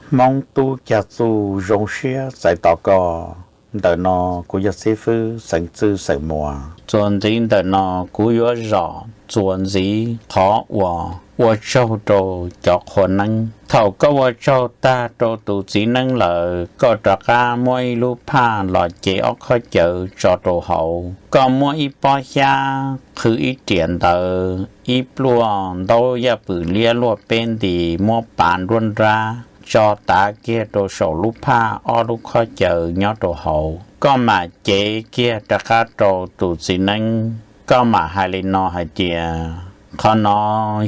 Hmoob tub cag txuj zoo siab txais tos koj. Ntawm no kuv yog xib fwb xeem Txwj xeem Muas. Txuas ntxiv ntawm no kuv yuav zom txuas ntxiv qhov uas ua tsaug rau cov qhua neeb. Thaum koj ua tsaug tag rau tus txiv neeb lawm, koj rov qab muab ib lub phaj los cev ob khob cawv tso rau hauv. Koj muab ib pob xyab qhwv ib riam ntawd, ib pluaj ntaub yaj pwm liab luaj peb nti, muab pav nruab nrab tso tav kiag rau saum lub phaj ob lub khob cawv nyob rau hauv. Koj mam cev kiag rov qab rau tus txiv neeb, koj mam hais li no hais tias, qhov no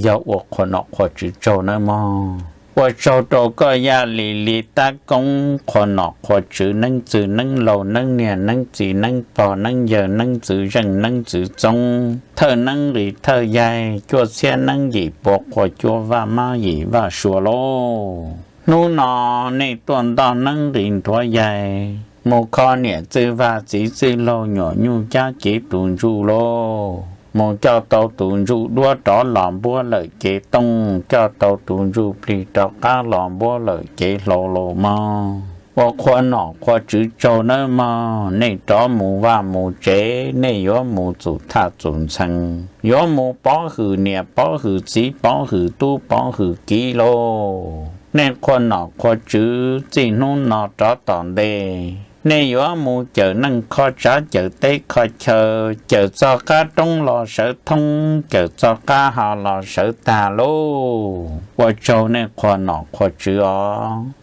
yog ua qhua nom qhua tswv tsaug nawb mog. Ua tsaug rau koj Yaj Lis Lis tab koob qhua nom qhua tswv, neeb txwg neeb laug, neeb niag neeb txiv, neeb pog neeb yawg, neeb txwv zeej neeb txwv txoob, thawj neeb nqis thawj yaig, cuaj txhiab neeb yim pua qhua cuab, vaj mab yim vaj sua lauj. Hnub no nej tuaj ntoj neeb nqis nruav yaig, mus kho niam txwj vaj txiv txwj laug, nyuam nyuj cab cev tus ntsuj lauj. Mus coj tau tus ntsuj duab rov los npuab lawm cev tooj, coj tau tus ntsuj plig rov qab los npuab lawm cev hlau lauj mog. Ua qhua nom qhua tswv tsaug nawb mog. Nej rov mus vaj mus tsev, nej yuav mus txum thaj txum ntxhee, yuav mus pov hwm niam pov hwm txiv, pov hwm tub pov hwm kiv lauj. Nej qhua nom qhua tswv txij hnub no rov tom ntej, nej yuav mus cawm neej kho tsav, cawm teb kho chaw, cawm txog qab roob los sawv thoob, cawm txog qab hau los sawv tag lauj. Ua tsaug nej qhua nom qhua tswv os.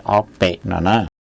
Ob pem no na.